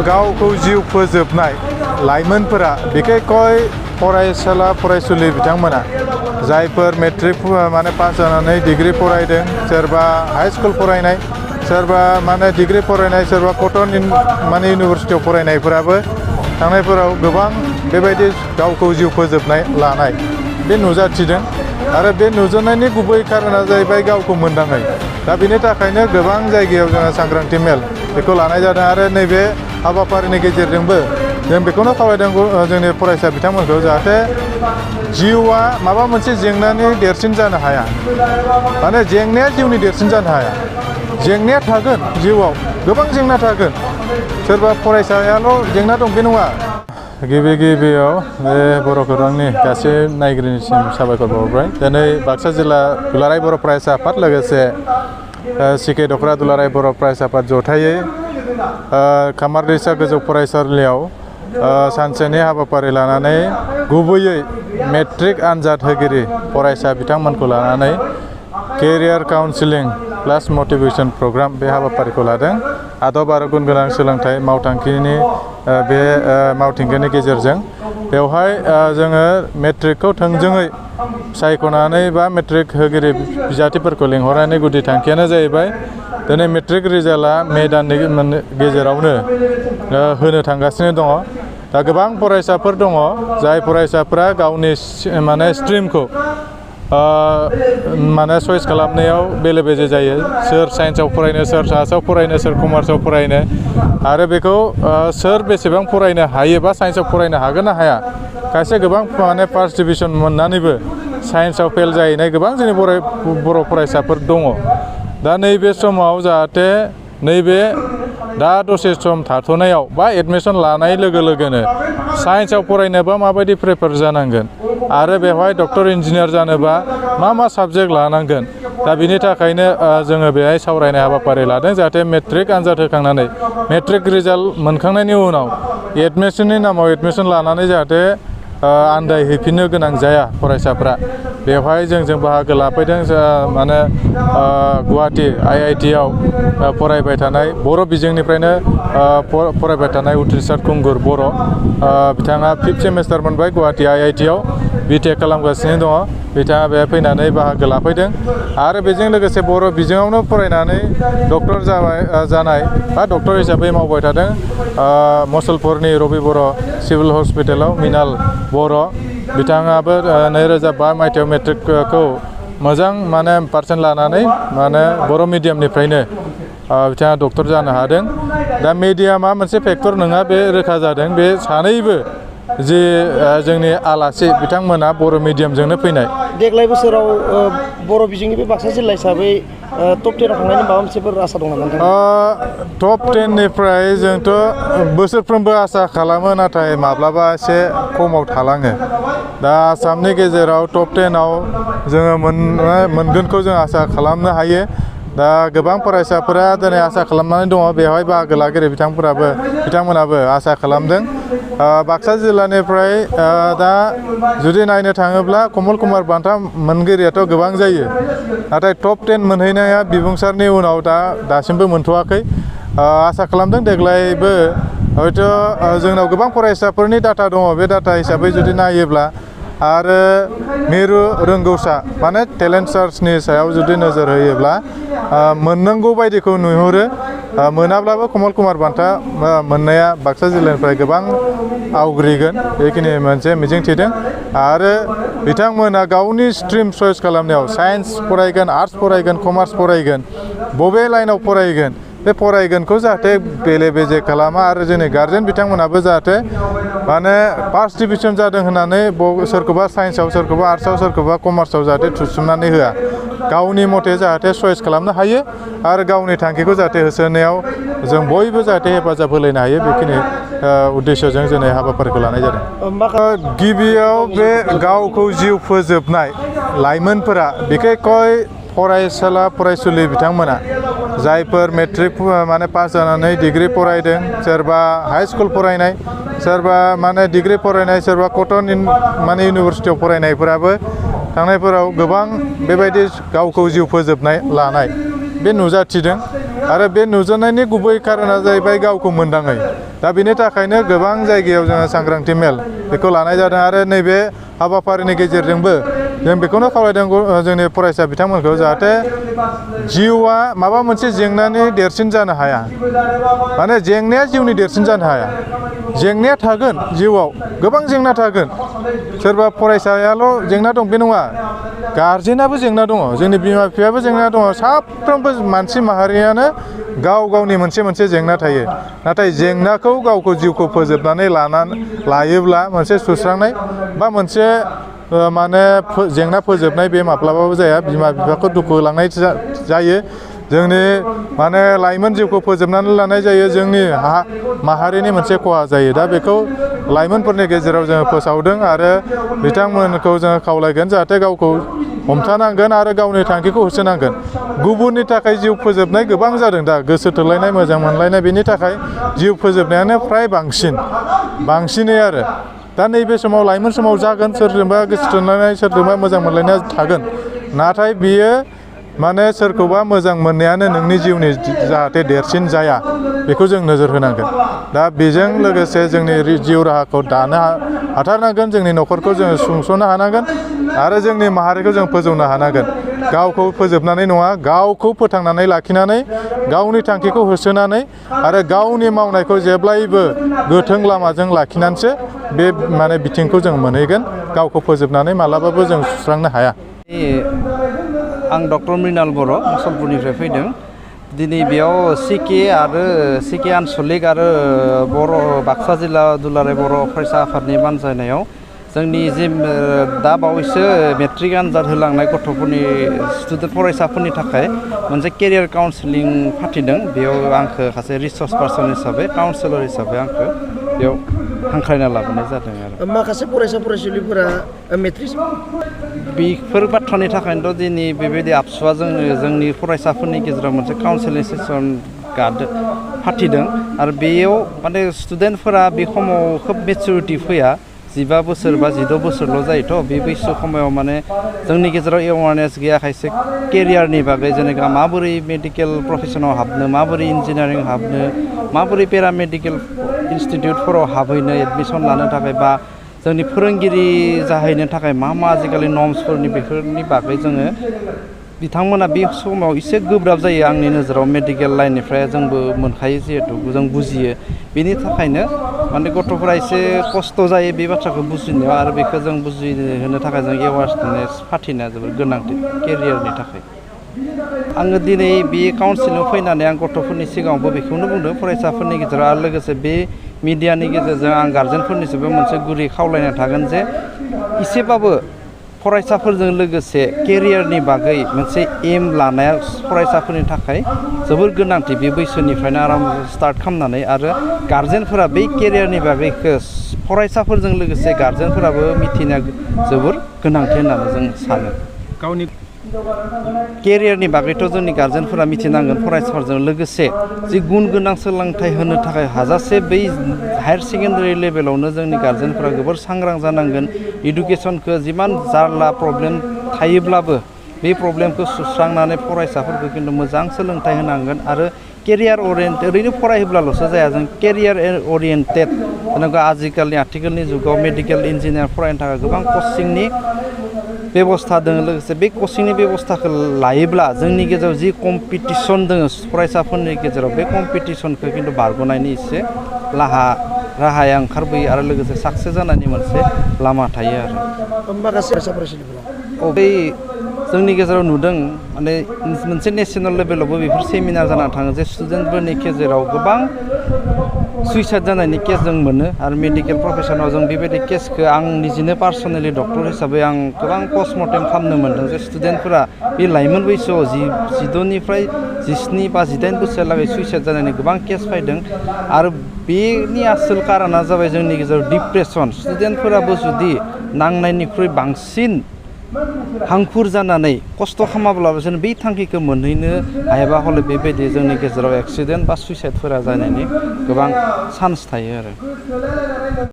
गावखौ जिउ फोजोबनाय लाइमोनफोरा बिखेखय फरायसुला फरायसुलि बिथांमोना जायफोर मेट्रिक माने पास जानानै डिग्री फरायदों, सोरबा हाई स्कुल फरायनाय, सोरबा माने डिग्री फरायनाय, सोरबा कटन माने इउनिभार्सिटियाव फरायनायफोराबो थांनायफोराव गोबां बेबायदि गावखौ जिउ फोजोबनाय लानाय बे नुजाथिदों। आरो बे नुजानायनि गुबै कारना जाहैबाय गावखौ मोनदाङै। दा बेनि थाखायनो गोबां जायगायाव जोङो सांग्रांथि मेल बेखौ लानाय जादों। आरो नैबे हाबाफारिनि गेजेरजोंबो जों बेखौनो खावलायदों जोंनि फरायसा बिथांमोनखौ, जाहाथे जिउआ माबा मोनसे जेंनानि देरसिन जानो हाया, माने जेंनाया जिउनि देरसिन जानो हाया। जेंनाया थागोन, जिउआव गोबां जेंना थागोन, सोरबा फरायसायाल' जेंना दं बे नङा। गिबियाव बे बर' खौरांनि गासै नायगिरिनिसिम साबायखर बावबाय। दिनै बाक्सा जिल्ला दुलाराय बर' फरायसा आफाद लोगोसे सिके दखरा दुलाराय बर' फरायसा आफाद जथायै खामारदैसा गोजौ फरायसालियाव सानसेनि हाबाफारि लानानै गुबैयै मेट्रिक आनजाद होगिरि फरायसा बिथांमोनखौ लानानै केरियार काउन्सिलिं प्लास मटिभेसन प्रग्राम बे हाबाफारिखौ लादों। आदब आरो गुन गोनां सोलोंथाइ मावथांखिनि बे मावथिंखिनि गेजेरजों बेवहाय जोङो मेट्रिकखौ थोंजोङै सायख'नानै बा मेट्रिक होगिरि बिजाथिफोरखौ लिंहरनायनि गुदि थांखियानो जाहैबाय दिनै मेट्रिक रिजाल्टआ मे दाननि गेजेरावनो होनो थांगासिनो दङ। दा गोबां फरायसाफोर दङ जाय फरायसाफोरा गावनि माने स्ट्रिमखौ माने चइस खालामनायाव बेले बेजे जायो। सोर साइन्सआव फरायनो, सोर आर्ट्सआव फरायनो, सोर कमार्सआव फरायनो, आरो बेखौ सोर बेसेबां फरायनो हायो बा साइन्सआव फरायनो हागोन ना हाया। खायसे गोबां माने फार्स्ट डिभिजन मोननानैबो साइन्सआव फेल जाहैनाय गोबां जोंनि बर' फरायसाफोर दङ। दा नैबे समाव जाहाथे नैबे दा दसे सम थाथ'नायाव बा एडमिसन लानाय लोगो लोगोनो साइन्सआव फरायनोबा माबायदि प्रिपेयार जानांगोन आरो बेवहाय डक्टर इन्जिनियार जानोबा मा साबजेक्ट लानांगोन। दा बिनि थाखायनो जोङो बेहाय सावरायनाय हाबाफारि लादों, जाहाथे मेट्रिक आनजाद होखांनानै मेट्रिक रिजाल्ट मोनखांनायनि उनाव एडमिसननि नामाव एडमिसन लानानै जाहाथे आन्दायहैफिननो गोनां जाया फरायसाफ्रा। बेवहाय जों बाहागो लाफैदों। माने गुवाहाटि IIT आव फरायबाय थानाय बर' बिजोंनिफ्रायनो फरायबाय थानाय उथ्रिसार खुंगुर बर' बिथाङा 5th सेमिस्टार मोनबाय गुवाहाटि IIT आव BTech खालामगासिनो दङ। बिथाङा बेहाय फैनानै बाहागो लाफैदों। आरो बेजों लोगोसे बर' बिजोङावनो फरायनानै डक्टर जानाय बा डक्टर हिसाबै मावबाय थादों मुसलपुरनि रबि बर' सिभिल हस्पिटालाव मिनाल बर'। बिथाङाबो 2005 मायथाइयाव मेट्रिकखौ मोजां माने पारसेन्ट लानानै माने बर' मिडियामनिफ्रायनो बिथाङा डक्टर जानो हादों। दा मिडियामा मोनसे फेक्टर नङा बे रोखा जादों। बे सानैबो जे जोंनि आलासि बिथांमोना बर' मिडियामजोंनो फैनाय। देग्लाय बोसोराव बर' बिजोंनि बे बाक्सा जिल्ला हिसाबै टप 10आव थांनायनि माबा मोनसेफोर आसा दं नामा नोंथां? टप 10निफ्राय जोंथ' बोसोरफ्रोमबो आसा खालामो, नाथाय माब्लाबा एसे खमाव थालाङो। दा आसामनि गेजेराव टप 10आव जोङो मोनगोनखौ जों आसा खालामनो हायो। दा गोबां फरायसाफोरा दिनै आसा खालामनानै दङ। बेवहाय बाहागो लागिरि बिथांमोनाबो आसा खालामदों। बाक्सा जिल्लानिफ्राय दा जुदि नायनो थाङोब्ला कमल कुमार बान्था मोनगिरियाथ' गोबां जायो, नाथाय टप 10 मोनहैनाया बिबुंसारनि उनाव दासिमबो मोनथ'वाखै। आसा खालामदों देग्लायबो हयथ' जोंनाव गोबां फरायसाफोरनि डाटा दङ। बे डाटा हिसाबै जुदि नायोब्ला आरो मिरु रोंगौसा माने टेलेन्ट सार्चनि सायाव जुदि नोजोर होयोब्ला मोननांगौ बायदिखौ नुहुरो। मोनाब्लाबो कमल कुमार बान्था मोननाया बाक्सा जिल्लानिफ्राय गोबां आवग्रिगोन बेखिनि मोनसे मिजिं थिदों। आरो बिथांमोना गावनि स्ट्रिम चइस खालामनायाव साइन्स फरायगोन, आर्ट्स फरायगोन, कमार्स फरायगोन, बबे लाइनाव फरायगोन बे फरायगोनखौ जाहाथे बेले बेजे खालामा। आरो जोंनि गार्जेन बिथांमोनाबो जाहाथे माने फार्स्ट डिभिजन जादों होननानै सोरखौबा साइन्सआव, सोरखौबा आर्ट्सआव, सोरखौबा कमार्सआव जाहाथे थुसोमनानै होआ। गावनि मथे जाहाथे चइस खालामनो हायो आरो गावनि थांखिखौ जाहाथे होसोनायाव जों बयबो जाहाथे हेफाजाब होलायनो हायो। बेखिनि उद्देश्यजों जों हाबाफारिखौ लानाय जादों। गिबियाव बे गावखौ जिउ फोजोबनाय लाइमोनफोरा बिखेखय फरायसुला फरायसुलि बिथांमोना जायफोर मेट्रिक माने पास जानानै डिग्री फरायदों, सोरबा हाई स्कुल फरायनाय, सोरबा माने डिग्री फरायनाय, सोरबा कटन माने इउनिभार्सिटियाव फरायनायफोराबो थांनायफोराव गोबां बेबायदि गावखौ जिउ फोजोबनाय लानाय बे नुजाथिदों। आरो बे नुजानायनि गुबै खारना जाहैबाय गावखौ मोनदाङै दा बेनि थाखायनो गोबां जायगायाव जोङो सांग्रांथि मेल बेखौ लानाय जादों आरो नैबे हाबाफारिनि गेजेरजोंबो जों बेखौनो खावलायदों जोंनि फरायसा बिथांमोनखौ जाहाथे जिउआ माबा मोनसे जेंनानि देरसिन जानो हाया माने जेंनाया जिउनि देरसिन जानो हाया जेंनाया थागोन जिउआव गोबां जेंना थागोन सोरबा फरायसायाल' जेंना दं बे नङा गारजेनाबो जेंना दङ जोंनि बिमा बिफायाबो जेंना दङ साफ्रोमबो मानसि माहारियानो गाव गावनि मोनसे जेंना थायो नाथाय जेंनाखौ गावखौ जिउखौ फोजोबनानै लायोब्ला मोनसे सुस्रांनाय बा मोनसे माने जेंना फोजोबनाय बे माब्लाबाबो जाया बिमा बिफाखौ दुखु होलांनाय जायो जोंनि माने लाइमोन जिउखौ फोजोबनानै लानाय जायो जोंनि माहारिनि मोनसे खहा जायो दा बेखौ लाइमोनफोरनि गेजेराव जोङो फोसावदों आरो बिथांमोनखौ जोङो खावलायगोन जाहाथे गावखौ हमथानांगोन आरो गावनि थांखिखौ होसोनांगोन गुबुननि थाखाय जिउ फोजोबनाय गोबां जादों दा गोसो थोलायनाय मोजां मोनलायनाय बेनि थाखाय जिउ फोजोबनायानो फ्राय बांसिनै आरो दा नैबे समाव लाइमोन समाव जागोन सोरजोंबा गोसो थोलायनाय सोरजोंबा मोजां मोनलायनाया थागोन नाथाय बियो माने सोरखौबा मोजां मोननायानो नोंनि जिउनि जाहाथे देरसिन जाया बेखौ जों नोजोर होनांगोन दा बेजों लोगोसे जोंनि जिउ राहाखौ दानो हाथारनांगोन जोंनि न'खरखौ जोङो सुंस'नो हानांगोन आरो जोंनि माहारिखौ जों फोजौनो हानांगोन गावखौ फोजोबनानै नङा गावखौ फोथांनानै लाखिनानै गावनि थांखिखौ होसोनानै आरो गावनि मावनायखौ जेब्लायबो गोथों लामाजों लाखिनानैसो बे माने बिथिंखौ जों मोनहैगोन गावखौ फोजोबनानै मालाबाबो जों सुस्रांनो हाया आं डक्टर मृणाल बर' मुसलपुरनिफ्राय फैदों दिनै बेयाव सिके आनसलिक आरो बर' बाक्सा जिल्ला दुलाराय बर' फरायसा आफादनि बानजायनायाव जोंनि जे दा बावैसो मेट्रिक आनजाद होलांनाय गथ'फोरनि स्टुडेन्ट फरायसाफोरनि थाखाय मोनसे केरियार काउन्सिलिं फाथिदों बेयाव आंखौ सासे रिसर्स पार्सन हिसाबै काउन्सिलर हिसाबै आंखौ बेयाव हांख्रायना लाबोनाय जादों आरो माखासे फरायसुलिफोरा मेट्रिक बेफोर बाथ्रानि थाखायनोथ' दिनै बेबायदि आबसुआ जोंनि फरायसाफोरनि गेजेराव मोनसे काउन्सिलिं सेसन फाथिदों आरो बेयाव माने स्टुडेन्टफोरा बे समाव खोब मेचुरिटि फैया 15 बोसोर बा 16 बोसोरल' जायोथ' बे बैसो समायाव माने जोंनि गेजेराव एवारनेस गैया खायसे केरियारनि बागै जेनेबा माबोरै मेडिकेल प्रफेसनाव हाबनो माबोरै इन्जिनियारिं हाबनो माबोरै पेरामेडिकेल इन्स्टिटिउटफोराव हाबहैनो एडमिसन लानो थाखाय बा जोंनि फोरोंगिरि जाहैनो थाखाय मा आजिखालि नर्म्सफोरनि बेफोरनि बागै जोङो बिथांमोना बे समाव एसे गोब्राब जायो आंनि नोजोराव मेडिकेल लाइननिफ्राय जोंबो मोनखायो जिहेतु जों बुजियो बेनि थाखायनो माने गथ'फोरा एसे खस्थ' जायो बे बाथ्राखौ बुजिनायाव आरो बेखौ जों बुजिहोनो थाखाय जों एवारनेस फाथिनाया जोबोद गोनांथि केरियारनि थाखाय आङो दिनै बे काउन्सिलाव फैनानै आं गथ'फोरनि सिगाङावबो बेखौनो बुंदों फरायसाफोरनि गेजेराव आरो लोगोसे बे मिडियानि गेजेरजों आं गार्जेनफोरनिसिमबो मोनसे गुरै खावलायनाय थागोन जे एसेबाबो फरायसाफोरजों लोगोसे केरियारनि बागै मोनसे एम लानाया फरायसाफोरनि थाखाय जोबोर गोनांथि बे बैसोनिफ्रायनो आराम स्टार्ट खालामनानै आरो गार्जेनफोरा बै केरियारनि बागैखौ फरायसाफोरजों लोगोसे गार्जेनफोराबो मिथिनाया जोबोर गोनांथि होननानै जों सानो गावनि केरियारनि बागैथ' जोंनि गार्जेनफोरा मिथिनांगोन फरायसाफोरजों लोगोसे जि गुन गोनां सोलोंथाइ होनो थाखाय हाजासे बै हायार सेकेन्डारि लेभेलावनो जोंनि गार्जेनफोरा जोबोर सांग्रां जानांगोन इडुकेसनखौ जिमान जारला प्रब्लेम थायोब्लाबो बे प्रब्लेमखौ सुस्रांनानै फरायसाफोरखौ खिन्थु मोजां सोलोंथाइ होनांगोन आरो केरियार अरियेन्टेड ओरैनो फरायहोब्लाल'सो जाया जों केरियार अरियेन्टेड जेनेबा आथिखालनि जुगाव मेडिकेल इन्जिनियार फरायनो थाखाय गोबां कचिंनि बेबस्था दङ लोगोसे बे कचिंनि बेबस्थाखौ लायोब्ला जोंनि गेजेराव जि कम्पिटिसन दङ फरायसाफोरनि गेजेराव बे कम्पिटिसनखौ खिन्थु बारग'नायनि एसे राहाया ओंखारबोयो आरो लोगोसे साक्सेस जानायनि मोनसे लामा थायो आरो माखासे बै जोंनि गेजेराव नुदों माने मोनसे नेसनेल लेभेलावबो बेफोर सेमिनार जानानै थाङो जे स्टुडेन्टफोरनि गेजेराव गोबां सुइसाइड जानायनि केस जों मोनो आरो मेडिकेल प्रफेसनाव जों बेबायदि केसखौ आं निजेनो पार्सनेलि डक्टर हिसाबै आं गोबां पस्टमर्टेम खालामनो मोन्दों जे स्टुडेन्टफोरा बे लाइमोन बैसोआव 16निफ्राय 17 बा 18 बोसोरहालागै सुइसाइड जानायनि गोबां केस फैदों आरो बेनि आसोल कारना जाबाय जोंनि गेजेराव डिप्रेसन स्टुडेन्टफोराबो जुदि नांनायनिख्रुइ बांसिन हांखुर जानानै खस्थ' खालामाब्लाबो जों बै थांखिखौ मोनहैनो हायाबा हले बेबायदि जोंनि गेजेराव एक्सिडेन्ट बा सुइसाइडफोरा जानायनि गोबां चान्स थायो आरो